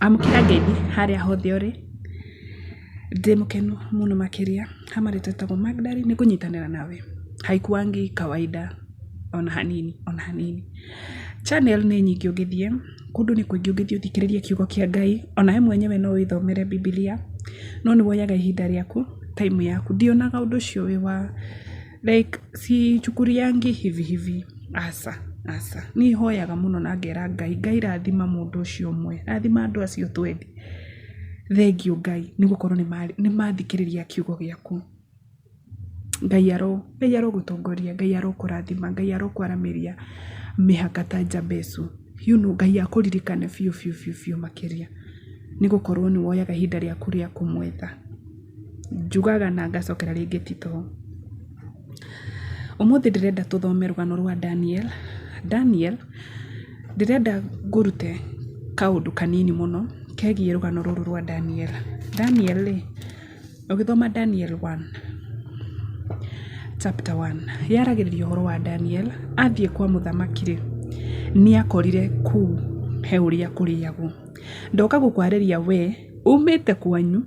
Amũkĩra ngeithi harĩa hothe ũrĩ, ndĩ mũkenu mũno makĩria, ha marĩtwa njĩtagwo Magdalene, nĩ kũnyitanĩra nawe haikuangi kawaida ona hanini ona hanini. Channel nĩ nyingĩ ũngĩthiĩ, kũndũ nĩ kũingĩ ũngĩthiĩ ũthikĩrĩrie kiugo kĩa Ngai, onawe mwenyewe no wĩthomere Bibilia, no nĩ woyaga ihinda rĩaku, time yaku, ndionaga ũndũ ũcio wĩ wa like siichukuliangi hivi hivi, aca aca, niĩ hoyaga mũno na ngera Ngai, Ngai rathima mũndũ ũcio ũmwe, rathima andũ acio twendi, thengiũ Ngai nĩ gũkorwo nĩ mathikĩrĩria kiugo gĩaku. Ngai aro Ngai arogũtongoria, Ngai arokũrathima, Ngai arokwaramĩria mĩhaka ta Jabezu. Ngai akũririkane biũ biũ biũ biũ makĩria nĩ gũkorwo nĩ woyaga ihinda rĩaku rĩa kũmwetha. Njugaga na ngacokera rĩngĩ ti toro. Ũmũthĩ ndĩrenda tũthome rũgano rwa Daniel. Daniel, ndĩrenda ngũrute kaũndũ kanini mũno kegiĩ rũgano rũrũ rwa Daniel. Daniel rĩ, ũgĩthoma Daniel 1, chapter 1, yaragĩrĩria ũhoro wa Daniel, athiĩ kwa mũthamaki rĩ, nĩ akorire kũu he ũrĩa kũrĩagwo. Ndoka gũkwarĩria we, umĩte kwanyu,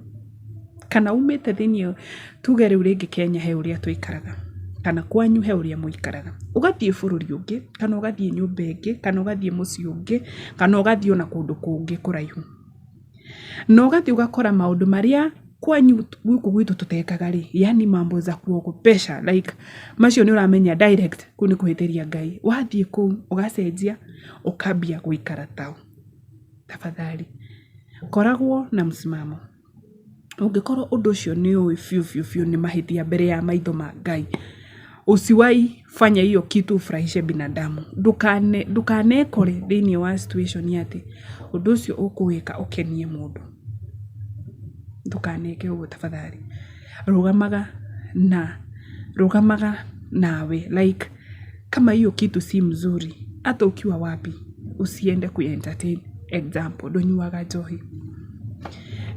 kana umĩte thĩiniĩ, tuge rĩu rĩngĩ Kenya he ũrĩa tũikaraga, kana kwanyu he ũrĩa mũikaraga. Ũgathiĩ bũrũri ũngĩ, kana ũgathiĩ nyũmba ĩngĩ, kana ũgathiĩ mũciĩ ũngĩ, kana ũgathiĩ ona kũndũ kũngĩ kũraihu. Na ũgathiĩ ũgakora maũndũ marĩa kwanyu gũkũ gwitũ tũtekaga rĩ, yaani mambo za kuogopesha like macio nĩ ũramenya direct kũu nĩ kũhĩtĩria Ngai. Wathiĩ kũu ũgacenjia ũkambia gũikara tao. Tafadhali koragwo na msimamo. Ũngĩkorwo ũndũ ũcio nĩ ũĩ biũ biũ biũ nĩ mahĩtia mbere ya maitho ma Ngai, usiwahi fanya hiyo kitu ufurahishe binadamu. Ndũkane ndũkanekore thĩiniĩ wa situation atĩ ũndũ ũcio ũkũwĩka ũkenie mũndũ. Ndũkaneke ũguo tafadhali. Rũgamaga na rũgamaga nawe like kama hiyo kitu si mzuri hata ukiwa wapi usiende kui-entertain. Example, ndũnyuaga njohi,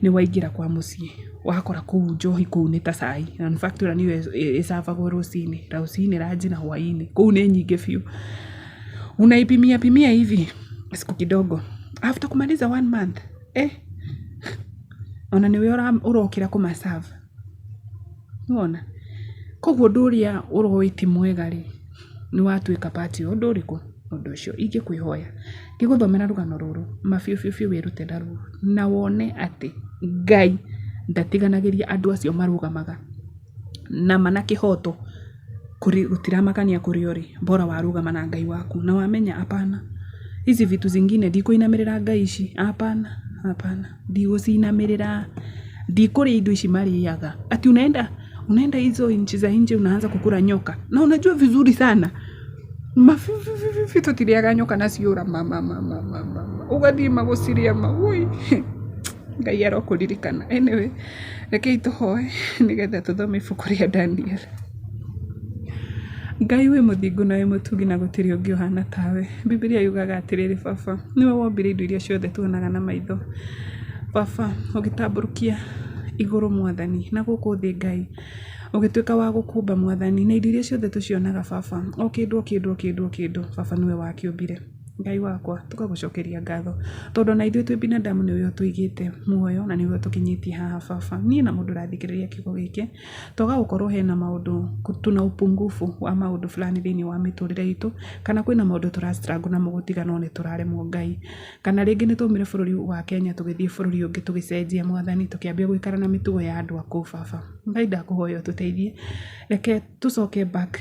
nĩ waingĩra kwa mũciĩ wakora kũu njohi kũu nĩ ta cai, na in fact ĩyo nĩyo ĩcabagwo rũcinĩ, rũcinĩ, ranji na hwaĩ-inĩ, kũu nĩ nyingĩ biũ. Unaipimia pimia hivi siku kidogo, after kumaliza one month, eh, ona nĩwe ũrokĩra kũma serve. Nĩwona? Koguo ũndũ ũrĩa ũroĩ ti mwega rĩ, nĩ watuĩka part ya ũndũ ũrĩkũ? Ũndũ ũcio. Ingĩkwĩhoya ngĩgũthomera rũgano rũrũ, ma biũ biũ biũ wĩrute naruo na wone atĩ Ngai ndatiganagĩria andũ acio marũgamaga na ma na kĩhoto gũtiramakania kũrĩa ũrĩ, bora warũgama na Ngai waku na wamenya hapana, hizi vitu zingine ndikũinamĩrĩra ngai ici, hapana hapana, ndigũcinamĩrĩra, ndikũrĩa indo ici marĩaga. Ati unaenda unaenda hizo nchi za nje unaanza kukula nyoka na unajua vizuri sana mabibibibi tũtirĩaga nyoka na ciũra ma ma ma ma ma ma ũgathiĩ magũcirĩa ma woi Ngai arokũririkana. Anyway, rekei tũhoe nĩgetha tũthome ibuku rĩa Daniel. Ngai wĩ mũthingu na wĩ mũtugi na gũtirĩ ũngĩ ũhana tawe. Bibilia yugaga atĩrĩrĩ baba, nĩwe wombire indo iria ciothe tuonaga na maitho. Baba, ũgĩtambũrũkia igũrũ mwathani na gũkũ thĩ Ngai ũgĩtuĩka wa gũkũmba mwathani na indo iria ciothe tũcionaga baba, o kĩndũ o kĩndũ o kĩndũ o kĩndũ baba nĩwe wakĩũmbire. Ngai wakwa tũgagũcokeria ngatho tondũ ona ithuĩ twĩ binadamu nĩwe ũtũigĩte muoyo na nĩwe ũtũkinyĩtie haha baba. Niĩ na mũndũ ũrathikĩrĩria kiugo gĩkĩ twaga gũkorwo hena maũndũ tuna upungufu wa maũndũ fulani thĩinĩ wa mĩtũrĩre itũ kana kwĩna maũndũ tũra struggle namo gũtiga no nĩ tũraremwo Ngai. Kana rĩngĩ nĩ twaumire bũrũri wa Kenya tũgĩthiĩ bũrũri ũngĩ tũgĩcenjia mwathani tũkĩambia gũikara na mĩtugo ya andũ a kũu baba. Ngai ndakũhoya ũtũteithie reke tũcoke back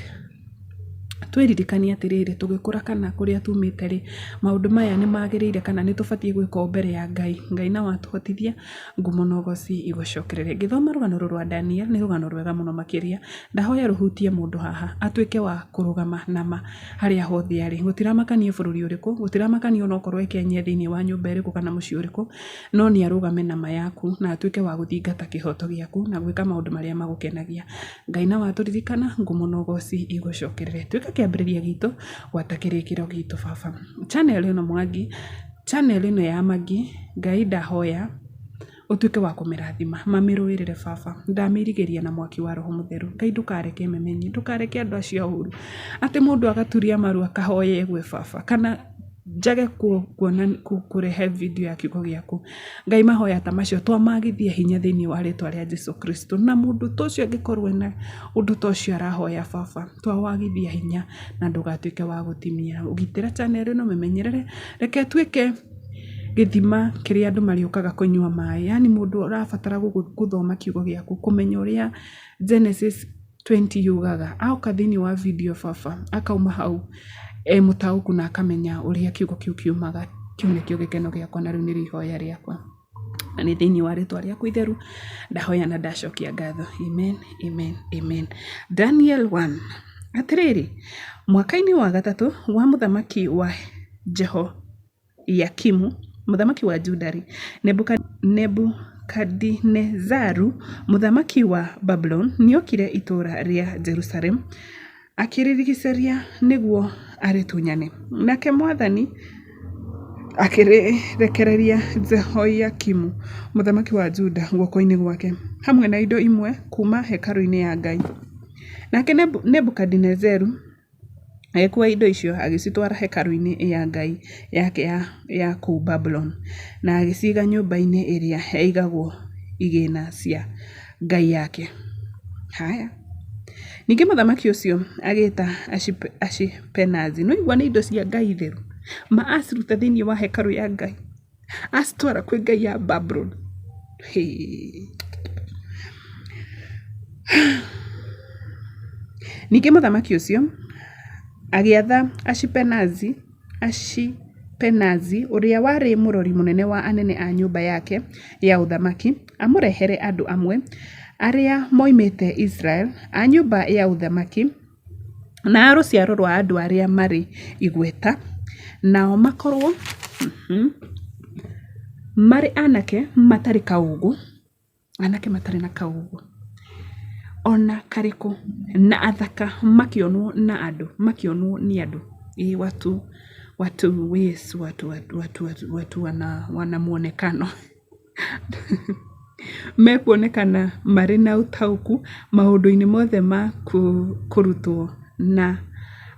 twĩririkanie atĩrĩrĩ tũgĩkũra kana kũrĩa tumĩte rĩ, maũndũ maya nĩ magĩrĩire kana nĩ tũbatiĩ gwĩka ũũ mbere ya Ngai. Ngai na watũhotithia ngumo na ũgoci igũcokerere. Ngĩthoma rũgano rũrũ rwa Daniel nĩ rũgano rwega mũno makĩria, ndahoya rũhutie mũndũ haha atuĩke wa kũrũgama na ma harĩa hothe arĩ. Gũtiramakania bũrũri ũrĩkũ, gũtiramakania onokorwo e Kenya thĩinĩ wa nyũmba ĩrĩkũ kana mũciĩ ũrĩkũ, no nĩ arũgame na ma yaku na atuĩke wa gũthingata kĩhoto gĩaku na gwĩka maũndũ marĩa magũkenagia. Ngai na watũririkana ngumo na ũgoci igũcokerere. Tuĩka kĩambĩrĩria gitũ gwata kĩrĩkĩro gitũ baba. Channel ĩno Mwangi, channel ĩno ya Magi, Ngai ndahoya ũtuĩke wa kũmĩrathima, mamĩrũĩrĩre baba. Ndamĩirigĩria na mwaki wa roho mũtheru. Ngai ndũkareke ĩmemenye, ndũkareke andũ acio oru atĩ mũndũ agaturia maru akahoya ĩgwe baba kana Njage kuona kũrehe video ya kiugo gĩaku. Ngai mahoya ta macio twamagithia hinya thĩinĩ wa rĩtwa rĩa Jesu Kristo. Na mũndũ ta ũcio angĩkorwo ena ũndũ ta ũcio arahoya baba, twawagithia hinya na ndũgatuĩke wa gũtimia. Gitĩra channel ĩno mĩmenyerere, reke ĩtuĩke gĩthima kĩrĩa andũ marĩũkaga kũnyua maĩ. Yaani mũndũ ũrabatara gũthoma kiugo gĩaku, kũmenya ũrĩa Genesis 20 yugaga, aoka thĩinĩ wa video baba, akauma hau e mũtaũku na akamenya ũrĩa kiugo kĩu kiumaga. Kĩu nĩkĩo gĩkeno gĩakwa na rĩu nĩrĩo ihoya rĩakwa. Na nĩ thĩinĩ wa rĩtwa rĩaku itheru ndahoya na ndacokia ngatho. Amen, amen, amen. Daniel 1. Atĩrĩrĩ, mwaka-inĩ wa gatatũ wa mũthamaki wa Jehoiakimu, mũthamaki wa Juda-rĩ, Nebukadinezaru mũthamaki wa Babuloni nĩokire itũũra rĩa Jerusalemu akĩrĩrigicĩria nĩguo arĩtunyane. Nake mwathani akĩrĩrekereria Jehoiakimu mũthamaki wa Juda guoko-inĩ gwake, hamwe na indo imwe kuuma hekarũ-inĩ ya Ngai. Nake Nebukadinezaru agĩkuua indo icio agĩcitwara hekarũ-inĩ ya ngai yake ya kũu Babuloni, na agĩciiga nyũmba-inĩ ĩrĩa yaigagwo igĩĩna cia ngai yake. Haya. Ningĩ mũthamaki ũcio agĩta Ashipenazi. Nĩ waigua nĩ indo cia Ngai theru. Ma aciruta thĩinĩ wa hekarũ ya Ngai. Acitwara kwĩ ngai ya Babuloni. Ningĩ mũthamaki ũcio agĩatha Ashipenazi, Ashipenazi ũrĩa warĩ mũrori mũnene wa anene a nyũmba yake ya ũthamaki, amũrehere andũ amwe arĩa moimĩte Israel a nyũmba ya ũthamaki na a rũciaro rwa andũ arĩa marĩ igweta, nao makorũo marĩ anake matarĩ kaũũgũ, anake matarĩ na kaũũgũ o na karĩkũ, na athaka makĩonwo na andũ, makĩonwo nĩ andũ. Ĩĩ watu watu yes watu watu watu watu wana wana muonekano. Mekuonekana marĩ na ũtaũku maũndũ-inĩ mothe ma kũrutwo na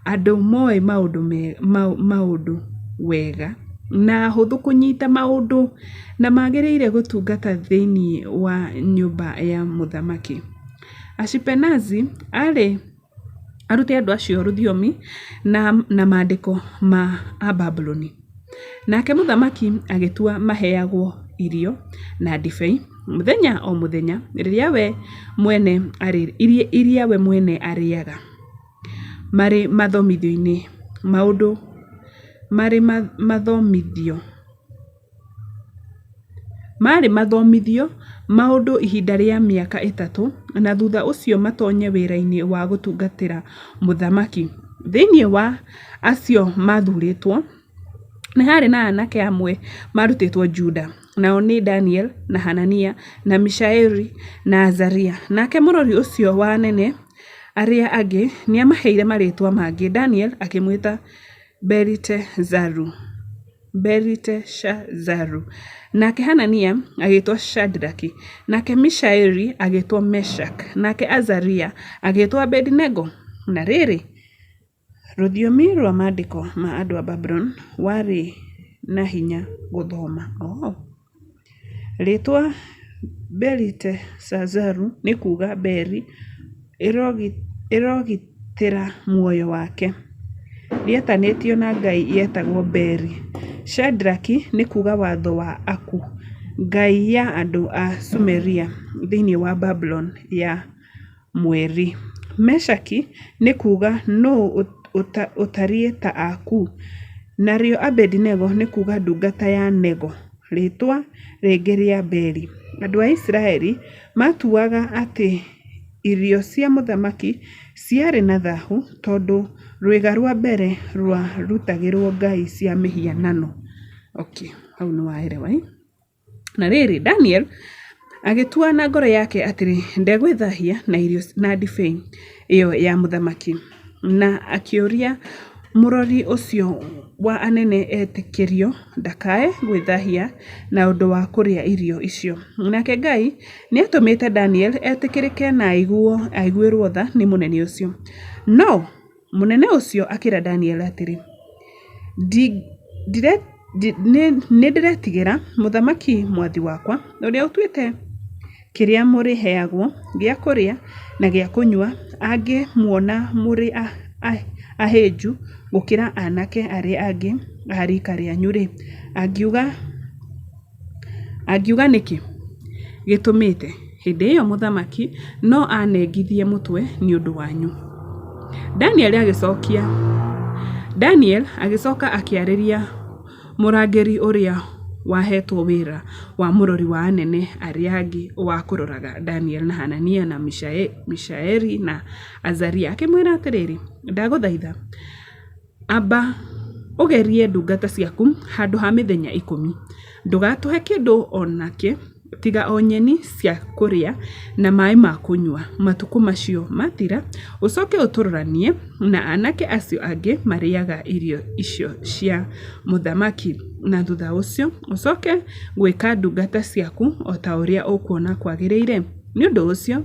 andũ moĩ maũndũ wega na ahũthũ kũnyita maũndũ na magĩrĩire gũtungata thĩinĩ wa nyũmba ya mũthamaki. Ashipenazi aarĩ arute andũ acio rũthiomi na maandĩko ma Ababuloni. Nake mũthamaki agĩtua maheagwo irio na ndibei mũthenya o mũthenya rĩrĩa we mwene iria we mwene arĩaga marĩ mathomithio-inĩ maũndũ marĩ mathomithio Maarĩ mathomithio maũndũ ihinda rĩa mĩaka ĩtatũ, na thutha ũcio matonye wĩra-inĩ wa gũtungatĩra mũthamaki. Thĩinĩ wa acio maathuurĩtwo, nĩ haarĩ na anake amwe maarutĩtwo Juda, nao nĩ Danieli, na Hanania, na Mishaeli, na Azaria. Nake mũrori ũcio wa anene arĩa angĩ nĩamaheire marĩĩtwa mangĩ, Danieli akĩmwĩta Beliteshazaru. Beliteshazaru, nake Hanania agĩĩtwo Shadraki, nake Mishaeli agĩĩtwo Meshaki, nake Azaria agĩĩtwo Abedinego. Na rĩrĩ, rũthiomi rwa maandĩko ma andũ a Babuloni warĩ na hinya gũthoma. Oh. Rĩĩtwa Beliteshazaru nĩ kuuga Beli ĩrogitĩra muoyo wake. Rĩetanĩtio na ngai yetagwo Beli. Shadraki nĩ kuuga Watho wa Aku, ngai ya andũ a Sumeria thĩinĩ wa Babuloni ya Mweri. Meshaki nĩ kuuga Nũũ ũtariĩ ta Aku? Narĩo Abedinego nĩ kuuga Ndungata ya Nego, rĩĩtwa rĩngĩ rĩa Beli. Andũ a Isiraeli maatuaga atĩ irio cia mũthamaki ciarĩ na thahu tondũ rwĩga rwa mbere rwarutagĩrũo ngai cia mĩhianano. Okay, hau nĩ waelewa. Na rĩrĩ, Daniel agĩtua na ngoro yake atĩrĩ, ndegwĩthahia na irio na ndibei ĩyo ya mũthamaki, na akĩũria mũrori ũcio wa anene etĩkĩrio ndakae gwĩthahia na ũndũ wa kũrĩa irio icio. Nake Ngai nĩatũmĩte Daniel etĩkĩrĩke na aiguĩrwo tha nĩ mũnene ũcio. No mũnene ũcio akĩra Daniel atĩrĩ, Nĩndĩretigĩra mũthamaki mwathi wakwa, ũrĩa ũtuĩte kĩrĩa mũrĩheagwo gĩa kũrĩa na gĩa kũnyua, angĩmuona mũrĩ ahĩnju gũkĩra aanake arĩa angĩ a riika rĩanyu-rĩ, angiuga nĩ kĩĩ gĩtũmĩte? Hĩndĩ ĩyo mũthamaki no anengithie mũtwe nĩ ũndũ wanyu. Danieli agĩcoka akĩarĩria mũrangĩri ũrĩa waheetwo wĩra wa mũrori wa anene arĩa angĩ wa kũroraga Danieli na Hanania na Mishaeli na Azaria, akĩmwĩra atĩrĩ, Ndagũthaitha, amba ũgerie ndungata ciaku handũ ha mĩthenya 10. Ndũgatũhe kĩndũ o nakĩ tiga o nyeni cia kũrĩa na maaĩ ma kũnyua. Matukũ macio mathira, ũcooke ũtũroranie na aanake acio angĩ marĩĩaga irio icio cia mũthamaki, na thuutha ũcio ũcooke gwĩka ndungata ciaku o ta ũrĩa ũkuona kwagĩrĩire. Nĩ ũndũ ũcio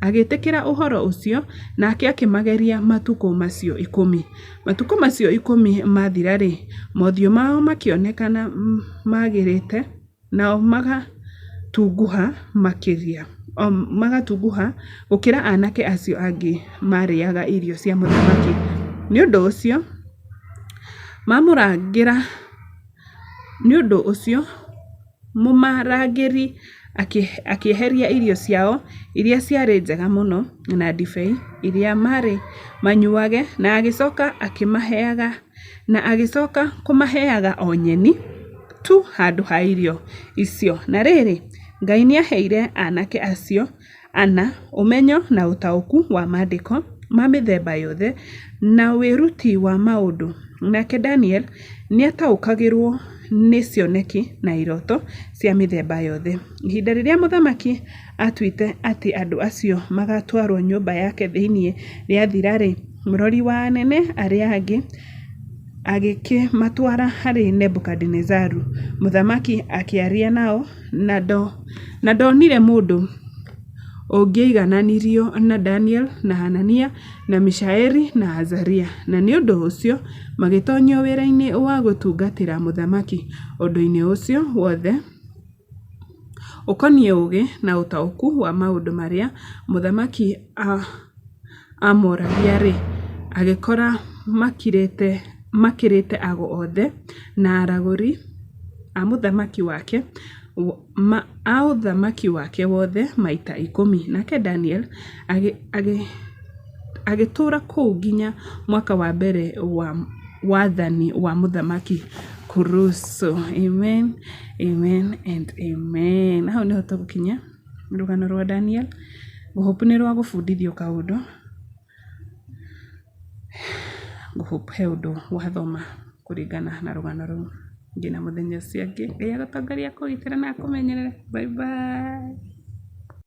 agĩĩtĩkĩra ũhoro ũcio, nake akĩmageria matukũ macio 10. Matukũ macio 10 maathira-rĩ, mothiũ mao makĩonekana maagĩrĩte, nao magatunguha makĩria magatunguha gũkĩra aanake acio angĩ maarĩĩaga irio cia mũthamaki. Nĩ ũndũ ũcio mũmarangĩri akĩeheria irio ciao iria ciarĩ njega mũno na ndibei ĩrĩa maarĩ manyuuage na agĩcooka akĩmaheaga na agĩcooka kũmaheaga o nyeni tu handũ ha irio icio. Na rĩrĩ, Ngai nĩaheire aanake acio ana ũmenyo na ũtaũku wa maandĩko ma mĩthemba yothe na wĩruti wa maũndũ, nake Danieli nĩataũkagĩrwo nĩ cioneki na iroto cia mĩthemba yothe. Ihinda rĩrĩa mũthamaki aatuĩte atĩ andũ acio magaatwarwo nyũmba yake thĩinĩ rĩathira-rĩ, mũrori wa anene arĩa angĩ agĩkĩmatwara harĩ Nebukadinezaru. Mũthamaki akĩaria nao, na ndonire mũndũ ũngĩaigananirio na Danieli, na Hanania, na Mishaeli, na Azaria, na nĩ ũndũ ũcio magĩtoonyio wĩra-inĩ wa gũtungatĩra mũthamaki. Ũndũ-inĩ ũcio wothe ũkoniĩ ũũgĩ na ũtaũku wa maũndũ marĩa mũthamaki aamũũragia-rĩ, agĩkora makĩrĩte ago othe na aragũri a ũthamaki wake wothe maita 10. Nake Danieli agĩtũũra kũu nginya mwaka wa mbere wa wathani wa Mũthamaki Kurusu. Amen, amen and amen. Hau nĩho tũgũkinyia rũgano rwa Daniel. Ngũhope nĩ rwa gũbundithia kaũndũ. Ngũhope he ũndũ wathoma kũringana na rũgano rũu. Nginya mũthenya ũcio ũngĩ, Ngai agũtongorie, akũgitĩre na akũmenyerere. Bye bye.